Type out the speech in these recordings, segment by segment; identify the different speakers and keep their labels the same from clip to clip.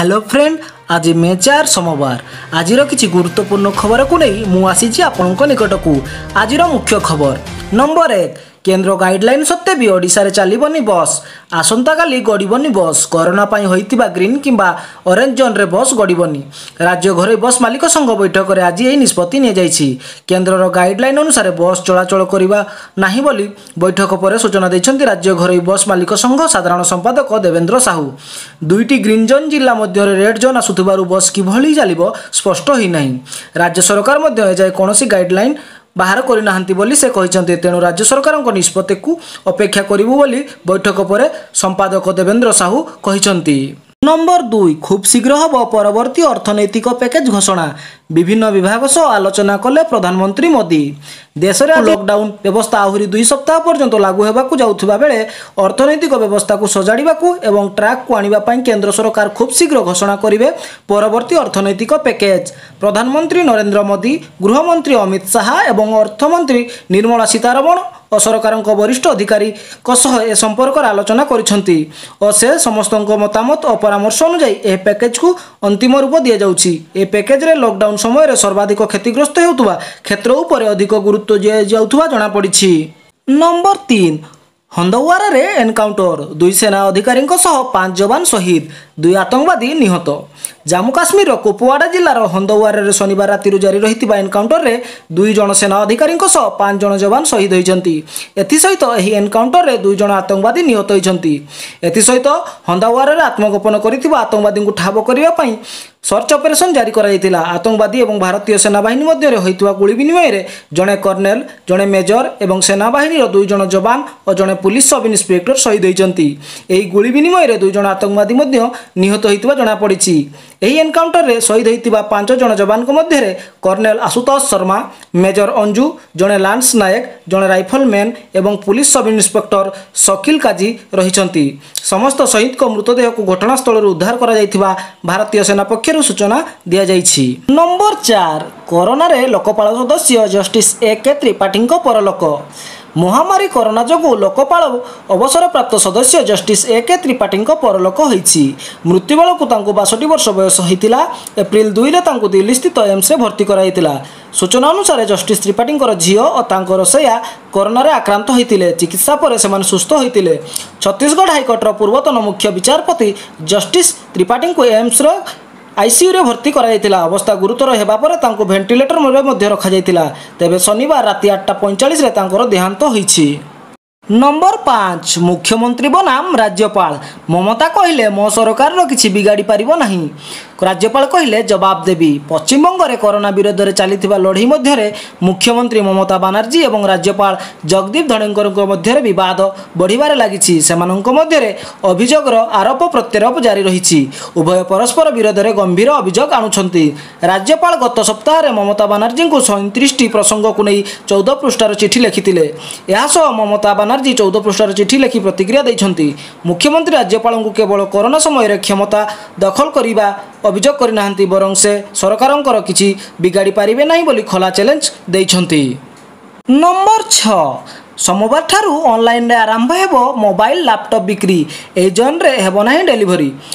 Speaker 1: Hello friend, ଆଜି ମେ 4 ସୋମବାର। ଆଜିର କିଛି ଗୁରୁତ୍ୱପୂର୍ଣ୍ଣ ଖବରକୁ ନେଇ ମୁଁ ଆସିଛି ଆପଣଙ୍କ ନିକଟକୁ। ଆଜିର ମୁଖ୍ୟ ଖବର ନମ୍ବର 1, କେନ୍ଦ୍ର ଗାଇଡଲାଇନ୍ ସତ୍ତ୍ୱେ ବି ଓଡ଼ିଶାରେ ଚାଲିବନି ବସ୍। ଆସନ୍ତାକାଲି ଗଡ଼ିବନି ବସ୍। କରୋନା ପାଇଁ ହୋଇଥିବା ଗ୍ରୀନ୍ କିମ୍ବା ଅରେଞ୍ଜ ଜୋନ୍ରେ ବସ୍ ଗଡ଼ିବନି। ରାଜ୍ୟ ଘରୋଇ ବସ୍ ମାଲିକ ସଂଘ ବୈଠକରେ ଆଜି ଏହି ନିଷ୍ପତ୍ତି ନିଆଯାଇଛି। କେନ୍ଦ୍ରର ଗାଇଡଲାଇନ୍ ଅନୁସାରେ ବସ୍ ଚଳାଚଳ କରିବା ନାହିଁ ବୋଲି ବୈଠକ ପରେ ସୂଚନା ଦେଇଛନ୍ତି ରାଜ୍ୟ ଘରୋଇ ବସ୍ ମାଲିକ ସଂଘ ସାଧାରଣ ସମ୍ପାଦକ ଦେବେନ୍ଦ୍ର ସାହୁ। 2ଟି ଗ୍ରୀନ୍ ଜୋନ୍ ଜିଲ୍ଲା ମଧ୍ୟରେ ରେଡ୍ ଜୋନ୍ ଆସୁଥିବାରୁ ବସ୍ କିଭଳି ଚାଲିବ ସ୍ପଷ୍ଟ ହୋଇନାହିଁ। ରାଜ୍ୟ ସରକାର ମଧ୍ୟ ଏଯାଏ କୌଣସି ଗାଇଡଲାଇନ୍ ବାହାର କରିନାହାନ୍ତି ବୋଲି ସେ କହିଛନ୍ତି। ତେଣୁ ରାଜ୍ୟ ସରକାରଙ୍କ ନିଷ୍ପତ୍ତିକୁ ଅପେକ୍ଷା କରିବୁ ବୋଲି ବୈଠକ ପରେ ସମ୍ପାଦକ ଦେବେନ୍ଦ୍ର ସାହୁ କହିଛନ୍ତି। ନମ୍ବର 2, ଖୁବ୍ ଶୀଘ୍ର ହେବ ପରବର୍ତ୍ତୀ ଅର୍ଥନୈତିକ ପ୍ୟାକେଜ ଘୋଷଣା। ବିଭିନ୍ନ ବିଭାଗ ସହ ଆଲୋଚନା କଲେ ପ୍ରଧାନମନ୍ତ୍ରୀ ମୋଦି। ଦେଶରେ ଲକଡାଉନ ବ୍ୟବସ୍ଥା ଆହୁରି 2 ସପ୍ତାହ ପର୍ଯ୍ୟନ୍ତ ଲାଗୁ ହେବାକୁ ଯାଉଥିବା ବେଳେ ଅର୍ଥନୈତିକ ବ୍ୟବସ୍ଥାକୁ ସଜାଡ଼ିବାକୁ ଏବଂ ଟ୍ରାକକୁ ଆଣିବା ପାଇଁ କେନ୍ଦ୍ର ସରକାର ଖୁବ୍ ଶୀଘ୍ର ଘୋଷଣା କରିବେ ପରବର୍ତ୍ତୀ ଅର୍ଥନୈତିକ ପ୍ୟାକେଜ। ପ୍ରଧାନମନ୍ତ୍ରୀ ନରେନ୍ଦ୍ର ମୋଦି, ଗୃହମନ୍ତ୍ରୀ ଅମିତ ଶାହା ଏବଂ ଅର୍ଥମନ୍ତ୍ରୀ ନିର୍ମଳା ସୀତାରମଣ ଓ ସରକାରଙ୍କ ବରିଷ୍ଠ ଅଧିକାରୀଙ୍କ ସହ ଏ ସମ୍ପର୍କରେ ଆଲୋଚନା କରିଛନ୍ତି ଓ ସେ ସମସ୍ତଙ୍କ ମତାମତ ଓ ପରାମର୍ଶ ଅନୁଯାୟୀ ଏହି ପ୍ୟାକେଜକୁ ଅନ୍ତିମ ରୂପ ଦିଆଯାଉଛି। ଏ ପ୍ୟାକେଜରେ ଲକଡାଉନ ସମୟରେ ସର୍ବାଧିକ କ୍ଷତିଗ୍ରସ୍ତ ହେଉଥିବା କ୍ଷେତ୍ର ଉପରେ ଅଧିକ ଗୁରୁତ୍ୱ ଦିଆଯାଉଥିବା ଜଣାପଡ଼ିଛି। ନମ୍ବର 3, ହନ୍ଦୱାରାରେ ଏନକାଉଣ୍ଟର, 2 ସେନା ଅଧିକାରୀଙ୍କ ସହ 5 ଯବାନ ଶହୀଦ, 2 ଆତଙ୍କବାଦୀ ନିହତ। ଜାମ୍ମୁ କାଶ୍ମୀରର କୁପୱାଡ଼ା ଜିଲ୍ଲାର ହନ୍ଦୱାରାରେ ଶନିବାର ରାତିରୁ ଜାରି ରହିଥିବା ଏନକାଉଣ୍ଟରରେ 2 ଜଣ ସେନା ଅଧିକାରୀଙ୍କ ସହ 5 ଜଣ ଯବାନ ଶହୀଦ ହୋଇଛନ୍ତି। ଏଥିସହିତ ଏହି ଏନକାଉଣ୍ଟରରେ 2 ଜଣ ଆତଙ୍କବାଦୀ ନିହତ ହୋଇଛନ୍ତି। ଏଥିସହିତ ହନ୍ଦୱାରାରେ ଆତ୍ମଗୋପନ କରିଥିବା ଆତଙ୍କବାଦୀଙ୍କୁ ଠାବ କରିବା ପାଇଁ ସର୍ଚ୍ଚ ଅପରେସନ୍ ଜାରି କରାଯାଇଥିଲା। ଆତଙ୍କବାଦୀ ଏବଂ ଭାରତୀୟ ସେନାବାହିନୀ ମଧ୍ୟରେ ହୋଇଥିବା ଗୁଳି ବିନିମୟରେ ଜଣେ କର୍ଣ୍ଣେଲ, ଜଣେ ମେଜର ଏବଂ ସେନାବାହିନୀର 2 ଜଣ ଯବାନ ଓ ଜଣେ ପୁଲିସ ସବ୍ ଇନ୍ସପେକ୍ଟର ଶହୀଦ ହୋଇଛନ୍ତି। ଏହି ଗୁଳି ବିନିମୟରେ 2 ଜଣ ଆତଙ୍କବାଦୀ ମଧ୍ୟ ନିହତ ହୋଇଥିବା ଜଣାପଡ଼ିଛି। ଏହି ଏନକାଉଣ୍ଟରରେ ଶହୀଦ ହୋଇଥିବା 5 ଜଣ ଯବାନଙ୍କ ମଧ୍ୟରେ କର୍ଣ୍ଣେଲ ଆଶୁତୋଷ ଶର୍ମା, ମେଜର ଅଞ୍ଜୁ, ଜଣେ ଲାନ୍ସ ନାୟକ, ଜଣେ ରାଇଫଲମ୍ୟାନ୍ ଏବଂ ପୁଲିସ ସବ୍ ଇନ୍ସପେକ୍ଟର ସକିଲ କାଜୀ ରହିଛନ୍ତି। ସମସ୍ତ ଶହୀଦଙ୍କ ମୃତଦେହକୁ ଘଟଣାସ୍ଥଳରୁ ଉଦ୍ଧାର କରାଯାଇଥିବା ଭାରତୀୟ ସେନା ପକ୍ଷରୁ ସୂଚନା ଦିଆଯାଇଛି। ନମ୍ବର 4, କରୋନାରେ ଲୋକପାଳ ସଦସ୍ୟ ଜଷ୍ଟିସ ଏ କେ ତ୍ରିପାଠୀଙ୍କ ପରଲୋକ। ମହାମାରୀ କରୋନା ଯୋଗୁଁ ଲୋକପାଳ ଅବସରପ୍ରାପ୍ତ ସଦସ୍ୟ ଜଷ୍ଟିସ ଏ କେ ତ୍ରିପାଠୀଙ୍କ ପରଲୋକ ହୋଇଛି। ମୃତ୍ୟୁ ବେଳକୁ ତାଙ୍କୁ 62 ବର୍ଷ ବୟସ ହୋଇଥିଲା। ଏପ୍ରିଲ 2ରେ ତାଙ୍କୁ ଦିଲ୍ଲୀସ୍ଥିତ ଏମ୍ସରେ ଭର୍ତ୍ତି କରାଯାଇଥିଲା। ସୂଚନା ଅନୁସାରେ ଜଷ୍ଟିସ ତ୍ରିପାଠୀଙ୍କର ଝିଅ ଓ ତାଙ୍କ ରୋଷେଇଆ କରୋନାରେ ଆକ୍ରାନ୍ତ ହୋଇଥିଲେ। ଚିକିତ୍ସା ପରେ ସେମାନେ ସୁସ୍ଥ ହୋଇଥିଲେ। ଛତିଶଗଡ଼ ହାଇକୋର୍ଟର ପୂର୍ବତନ ମୁଖ୍ୟ ବିଚାରପତି ଜଷ୍ଟିସ ତ୍ରିପାଠୀଙ୍କୁ ଏମ୍ସର ଆଇସିୟୁରେ ଭର୍ତ୍ତି କରାଯାଇଥିଲା। ଅବସ୍ଥା ଗୁରୁତର ହେବା ପରେ ତାଙ୍କୁ ଭେଣ୍ଟିଲେଟରରେ ମଧ୍ୟ ରଖାଯାଇଥିଲା। ତେବେ ଶନିବାର ରାତି 8:45ରେ ତାଙ୍କର ଦେହାନ୍ତ ହୋଇଛି। ନମ୍ବର 5, ମୁଖ୍ୟମନ୍ତ୍ରୀ ବନାମ ରାଜ୍ୟପାଳ। ମମତା କହିଲେ ମୋ ସରକାରର କିଛି ବିଗାଡ଼ି ପାରିବ ନାହିଁ। ରାଜ୍ୟପାଳ କହିଲେ ଜବାବ ଦେବି। ପଶ୍ଚିମବଙ୍ଗରେ କରୋନା ବିରୋଧରେ ଚାଲିଥିବା ଲଢ଼େଇ ମଧ୍ୟରେ ମୁଖ୍ୟମନ୍ତ୍ରୀ ମମତା ବାନାର୍ଜୀ ଏବଂ ରାଜ୍ୟପାଳ ଜଗଦୀପ ଧନଖଡ଼ଙ୍କ ମଧ୍ୟରେ ବିବାଦ ବଢ଼ିବାରେ ଲାଗିଛି। ସେମାନଙ୍କ ମଧ୍ୟରେ ଅଭିଯୋଗର ଆରୋପ ପ୍ରତ୍ୟାରୋପ ଜାରି ରହିଛି। ଉଭୟ ପରସ୍ପର ବିରୋଧରେ ଗମ୍ଭୀର ଅଭିଯୋଗ ଆଣୁଛନ୍ତି। ରାଜ୍ୟପାଳ ଗତ ସପ୍ତାହରେ ମମତା ବାନାର୍ଜୀଙ୍କୁ 37ଟି ପ୍ରସଙ୍ଗକୁ ନେଇ 14 ପୃଷ୍ଠାର ଚିଠି ଲେଖିଥିଲେ। ଏହାସହ ମମତା ବାନାର୍ଜୀ 14 ପୃଷ୍ଠାର ଚିଠି ଲେଖି ପ୍ରତିକ୍ରିୟା ଦେଇଛନ୍ତି। ମୁଖ୍ୟମନ୍ତ୍ରୀ ରାଜ୍ୟପାଳଙ୍କୁ କେବଳ କରୋନା ସମୟରେ କ୍ଷମତା ଦଖଲ କରିବା ଅଭିଯୋଗ କରିନାହାନ୍ତି, ବରଂ ସେ ସରକାରଙ୍କର କିଛି ବିଗାଡ଼ି ପାରିବେ ନାହିଁ ବୋଲି ଖୋଲା ଚ୍ୟାଲେଞ୍ଜ ଦେଇଛନ୍ତି। ନମ୍ବର 6, ସୋମବାର ଠାରୁ ଅନଲାଇନରେ ଆରମ୍ଭ ହେବ ମୋବାଇଲ ଲାପଟପ୍ ବିକ୍ରି। ଏହି ଜୋନ୍ରେ ହେବ ନାହିଁ ଡେଲିଭରି।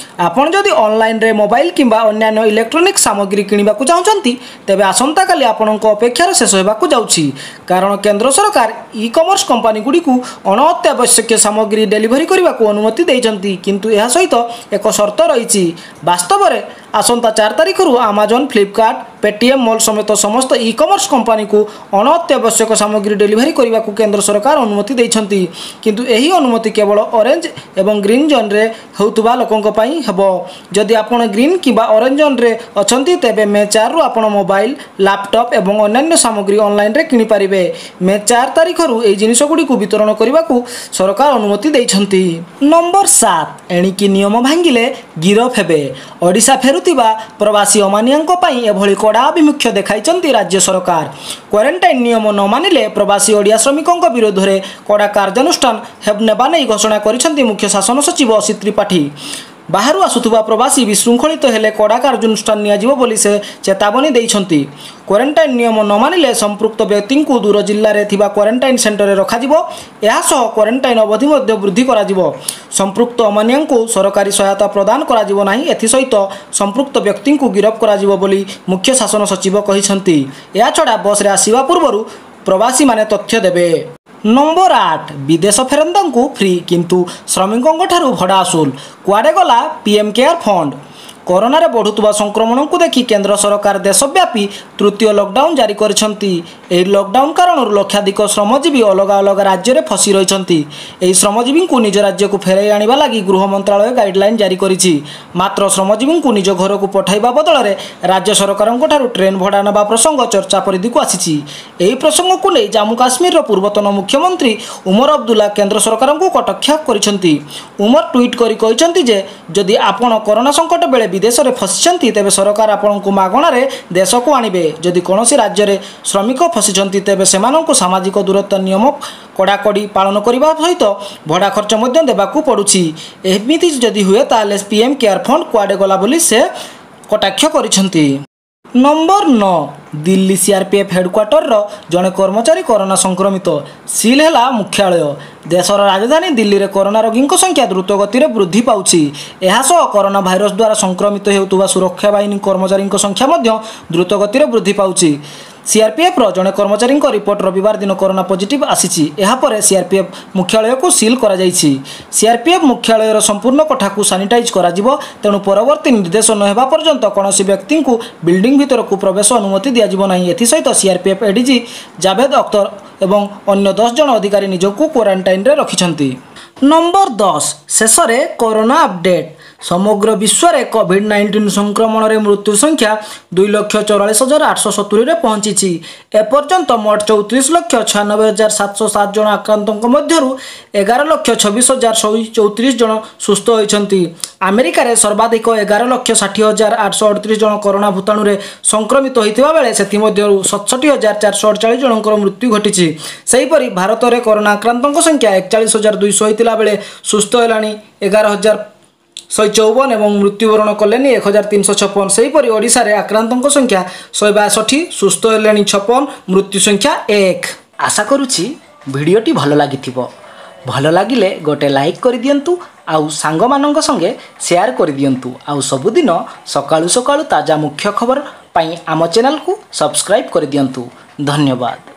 Speaker 1: ଆପଣ ଯଦି ଅନଲାଇନରେ ମୋବାଇଲ କିମ୍ବା ଅନ୍ୟାନ୍ୟ ଇଲେକ୍ଟ୍ରୋନିକ୍ସ ସାମଗ୍ରୀ କିଣିବାକୁ ଚାହୁଁଛନ୍ତି, ତେବେ ଆସନ୍ତାକାଲି ଆପଣଙ୍କ ଅପେକ୍ଷାର ଶେଷ ହେବାକୁ ଯାଉଛି। କାରଣ କେନ୍ଦ୍ର ସରକାର ଇ କମର୍ସ କମ୍ପାନୀଗୁଡ଼ିକୁ ଅଣ ଅତ୍ୟାବଶ୍ୟକୀୟ ସାମଗ୍ରୀ ଡେଲିଭରି କରିବାକୁ ଅନୁମତି ଦେଇଛନ୍ତି, କିନ୍ତୁ ଏହା ସହିତ ଏକ ସର୍ତ୍ତ ରହିଛି। ବାସ୍ତବରେ ଆସନ୍ତା 4 ତାରିଖରୁ ଆମାଜନ୍, ଫ୍ଲିପକାର୍ଟ, ପେଟିଏମ୍ ମଲ୍ ସମେତ ସମସ୍ତ ଇ କମର୍ସ କମ୍ପାନୀକୁ ଅଣ ଅତ୍ୟାବଶ୍ୟକ ସାମଗ୍ରୀ ଡେଲିଭରି କରିବାକୁ କେନ୍ଦ୍ର ସରକାର ଅନୁମତି ଦେଇଛନ୍ତି। କିନ୍ତୁ ଏହି ଅନୁମତି କେବଳ ଅରେଞ୍ଜ ଏବଂ ଗ୍ରୀନ୍ ଜୋନ୍ରେ ହେଉଥିବା ଲୋକଙ୍କ ପାଇଁ ହେବ। ଯଦି ଆପଣ ଗ୍ରୀନ୍ କିମ୍ବା ଅରେଞ୍ଜ ଜୋନ୍ରେ ଅଛନ୍ତି, ତେବେ ମେ 4ରୁ ଆପଣ ମୋବାଇଲ, ଲାପଟପ୍ ଏବଂ ଅନ୍ୟାନ୍ୟ ସାମଗ୍ରୀ ଅନଲାଇନରେ କିଣିପାରିବେ। ମେ 4 ତାରିଖରୁ ଏହି ଜିନିଷଗୁଡ଼ିକୁ ବିତରଣ କରିବାକୁ ସରକାର ଅନୁମତି ଦେଇଛନ୍ତି। ନମ୍ବର 7, ଏଣିକି ନିୟମ ଭାଙ୍ଗିଲେ ଗିରଫ ହେବେ। ଓଡ଼ିଶା ଫେରୁଥିବା ପ୍ରବାସୀ ଅମାନିଆଙ୍କ ପାଇଁ ଏଭଳି କଡ଼ା ଆଭିମୁଖ୍ୟ ଦେଖାଇଛନ୍ତି ରାଜ୍ୟ ସରକାର। କ୍ୱାରେଣ୍ଟାଇନ୍ ନିୟମ ନ ମାନିଲେ ପ୍ରବାସୀ ଓଡ଼ିଆ ଶ୍ରମିକଙ୍କ ବିରୋଧରେ କଡ଼ା କାର୍ଯ୍ୟାନୁଷ୍ଠାନ ନେବା ନେଇ ଘୋଷଣା କରିଛନ୍ତି ମୁଖ୍ୟ ଶାସନ ସଚିବ ଅସିତ ତ୍ରିପାଠୀ। ବାହାରୁ ଆସୁଥିବା ପ୍ରବାସୀ ବିଶୃଙ୍ଖଳିତ ହେଲେ କଡ଼ା କାର୍ଯ୍ୟାନୁଷ୍ଠାନ ନିଆଯିବ ବୋଲି ସେ ଚେତାବନୀ ଦେଇଛନ୍ତି। କ୍ୱାରେଣ୍ଟାଇନ୍ ନିୟମ ନ ମାନିଲେ ସମ୍ପୃକ୍ତ ବ୍ୟକ୍ତିଙ୍କୁ ଦୂର ଜିଲ୍ଲାରେ ଥିବା କ୍ୱାରେଣ୍ଟାଇନ୍ ସେଣ୍ଟରରେ ରଖାଯିବ। ଏହାସହ କ୍ୱାରେଣ୍ଟାଇନ୍ ଅବଧି ମଧ୍ୟ ବୃଦ୍ଧି କରାଯିବ। ସମ୍ପୃକ୍ତ ଅମାନିଆଙ୍କୁ ସରକାରୀ ସହାୟତା ପ୍ରଦାନ କରାଯିବ ନାହିଁ। ଏଥିସହିତ ସମ୍ପୃକ୍ତ ବ୍ୟକ୍ତିଙ୍କୁ ଗିରଫ କରାଯିବ ବୋଲି ମୁଖ୍ୟ ଶାସନ ସଚିବ କହିଛନ୍ତି। ଏହାଛଡ଼ା ବସ୍ରେ ଆସିବା ପୂର୍ବରୁ ପ୍ରବାସୀମାନେ ତଥ୍ୟ ଦେବେ। ନମ୍ବର 8, ବିଦେଶ ଫେରନ୍ତାଙ୍କୁ ଫ୍ରି, କିନ୍ତୁ ଶ୍ରମିକଙ୍କ ଠାରୁ ଭଡ଼ା ଅସୁଲ। କୁଆଡ଼େ ଗଲା ପିଏମ୍ କେୟାର ଫଣ୍ଡ? କରୋନାରେ ବଢ଼ୁଥିବା ସଂକ୍ରମଣକୁ ଦେଖି କେନ୍ଦ୍ର ସରକାର ଦେଶବ୍ୟାପୀ ତୃତୀୟ ଲକଡାଉନ୍ ଜାରି କରିଛନ୍ତି। ଏହି ଲକଡାଉନ୍ କାରଣରୁ ଲକ୍ଷାଧିକ ଶ୍ରମଜୀବୀ ଅଲଗା ଅଲଗା ରାଜ୍ୟରେ ଫସି ରହିଛନ୍ତି। ଏହି ଶ୍ରମଜୀବୀଙ୍କୁ ନିଜ ରାଜ୍ୟକୁ ଫେରାଇ ଆଣିବା ଲାଗି ଗୃହ ମନ୍ତ୍ରାଳୟ ଗାଇଡଲାଇନ୍ ଜାରି କରିଛି। ମାତ୍ର ଶ୍ରମଜୀବୀଙ୍କୁ ନିଜ ଘରକୁ ପଠାଇବା ବଦଳରେ ରାଜ୍ୟ ସରକାରଙ୍କ ଠାରୁ ଟ୍ରେନ୍ ଭଡ଼ା ନେବା ପ୍ରସଙ୍ଗ ଚର୍ଚ୍ଚା ପରିଧିକୁ ଆସିଛି। ଏହି ପ୍ରସଙ୍ଗକୁ ନେଇ ଜାମ୍ମୁ କାଶ୍ମୀରର ପୂର୍ବତନ ମୁଖ୍ୟମନ୍ତ୍ରୀ ଉମର ଅବଦୁଲ୍ଲା କେନ୍ଦ୍ର ସରକାରଙ୍କୁ କଟାକ୍ଷ କରିଛନ୍ତି। ଉମର ଟ୍ୱିଟ୍ କରି କହିଛନ୍ତି ଯେ, ଯଦି ଆପଣ କରୋନା ସଙ୍କଟ ବେଳେ ବିଦେଶରେ ଫସିଛନ୍ତି, ତେବେ ସରକାର ଆପଣଙ୍କୁ ମାଗଣାରେ ଦେଶକୁ ଆଣିବେ। ଯଦି କୌଣସି ରାଜ୍ୟରେ ଶ୍ରମିକ ଫସିଛନ୍ତି, ତେବେ ସେମାନଙ୍କୁ ସାମାଜିକ ଦୂରତ୍ୱ ନିୟମ କଡ଼ାକଡ଼ି ପାଳନ କରିବା ସହିତ ଭଡ଼ା ଖର୍ଚ୍ଚ ମଧ୍ୟ ଦେବାକୁ ପଡ଼ୁଛି। ଏମିତି ଯଦି ହୁଏ, ତାହେଲେ ପିଏମ୍ କେୟାର ଫଣ୍ଡ କୁଆଡ଼େ ଗଲା ବୋଲି ସେ କଟାକ୍ଷ କରିଛନ୍ତି। ନମ୍ବର 9, ଦିଲ୍ଲୀ ସିଆର୍ପିଏଫ୍ ହେଡ଼କ୍ୱାର୍ଟରର ଜଣେ କର୍ମଚାରୀ କରୋନା ସଂକ୍ରମିତ, ସିଲ୍ ହେଲା ମୁଖ୍ୟାଳୟ। ଦେଶର ରାଜଧାନୀ ଦିଲ୍ଲୀରେ କରୋନା ରୋଗୀଙ୍କ ସଂଖ୍ୟା ଦ୍ରୁତ ଗତିରେ ବୃଦ୍ଧି ପାଉଛି। ଏହାସହ କରୋନା ଭାଇରସ ଦ୍ୱାରା ସଂକ୍ରମିତ ହେଉଥିବା ସୁରକ୍ଷା ବାହିନୀ କର୍ମଚାରୀଙ୍କ ସଂଖ୍ୟା ମଧ୍ୟ ଦ୍ରୁତ ଗତିରେ ବୃଦ୍ଧି ପାଉଛି। ସିଆର୍ପିଏଫ୍ର ଜଣେ କର୍ମଚାରୀଙ୍କ ରିପୋର୍ଟ ରବିବାର ଦିନ କରୋନା ପଜିଟିଭ୍ ଆସିଛି। ଏହାପରେ ସିଆର୍ପିଏଫ୍ ମୁଖ୍ୟାଳୟକୁ ସିଲ୍ କରାଯାଇଛି। ସିଆର୍ପିଏଫ୍ ମୁଖ୍ୟାଳୟର ସମ୍ପୂର୍ଣ୍ଣ କୋଠାକୁ ସାନିଟାଇଜ୍ କରାଯିବ। ତେଣୁ ପରବର୍ତ୍ତୀ ନିର୍ଦ୍ଦେଶ ନ ହେବା ପର୍ଯ୍ୟନ୍ତ କୌଣସି ବ୍ୟକ୍ତିଙ୍କୁ ବିଲ୍ଡିଂ ଭିତରକୁ ପ୍ରବେଶ ଅନୁମତି ଦିଆଯିବ ନାହିଁ। ଏଥିସହିତ ସିଆର୍ପିଏଫ୍ ଏଡିଜି ଜାଭେଦ ଅଖତର ଏବଂ ଅନ୍ୟ 10 ଜଣ ଅଧିକାରୀ ନିଜକୁ କ୍ୱାରେଣ୍ଟାଇନ୍ରେ ରଖିଛନ୍ତି। ନମ୍ବର 10, ଶେଷରେ କରୋନା ଅପଡେଟ୍। ସମଗ୍ର ବିଶ୍ୱରେ କୋଭିଡ୍ 19 ସଂକ୍ରମଣରେ ମୃତ୍ୟୁ ସଂଖ୍ୟା 2,44,870ରେ ପହଞ୍ଚିଛି। ଏପର୍ଯ୍ୟନ୍ତ ମୋଟ 34,96,707 ଜଣ ଆକ୍ରାନ୍ତଙ୍କ ମଧ୍ୟରୁ 11,26,134 ଜଣ ସୁସ୍ଥ ହୋଇଛନ୍ତି। ଆମେରିକାରେ ସର୍ବାଧିକ 11,60,838 ଜଣ କରୋନା ଭୂତାଣୁରେ ସଂକ୍ରମିତ ହୋଇଥିବା ବେଳେ ସେଥିମଧ୍ୟରୁ 67,448 ଜଣଙ୍କର ମୃତ୍ୟୁ ଘଟିଛି। ସେହିପରି ଭାରତରେ କରୋନା ଆକ୍ରାନ୍ତଙ୍କ ସଂଖ୍ୟା 41,200 ହୋଇଥିଲା ବେଳେ ସୁସ୍ଥ ହେଲାଣି 11,154 ଏବଂ ମୃତ୍ୟୁବରଣ କଲେନି 1356। ସେହିପରି ଓଡ଼ିଶାରେ ଆକ୍ରାନ୍ତଙ୍କ ସଂଖ୍ୟା 162, ସୁସ୍ଥ ହେଲେଣି 56, ମୃତ୍ୟୁ ସଂଖ୍ୟା 1। ଆଶା କରୁଛି ଭିଡ଼ିଓଟି ଭଲ ଲାଗିଥିବ। ଭଲ ଲାଗିଲେ ଗୋଟେ ଲାଇକ୍ କରିଦିଅନ୍ତୁ ଆଉ ସାଙ୍ଗମାନଙ୍କ ସଙ୍ଗେ ସେୟାର କରିଦିଅନ୍ତୁ। ଆଉ ସବୁଦିନ ସକାଳୁ ସକାଳୁ ତାଜା ମୁଖ୍ୟ ଖବର ପାଇଁ ଆମ ଚ୍ୟାନେଲକୁ ସବସ୍କ୍ରାଇବ୍ କରିଦିଅନ୍ତୁ। ଧନ୍ୟବାଦ।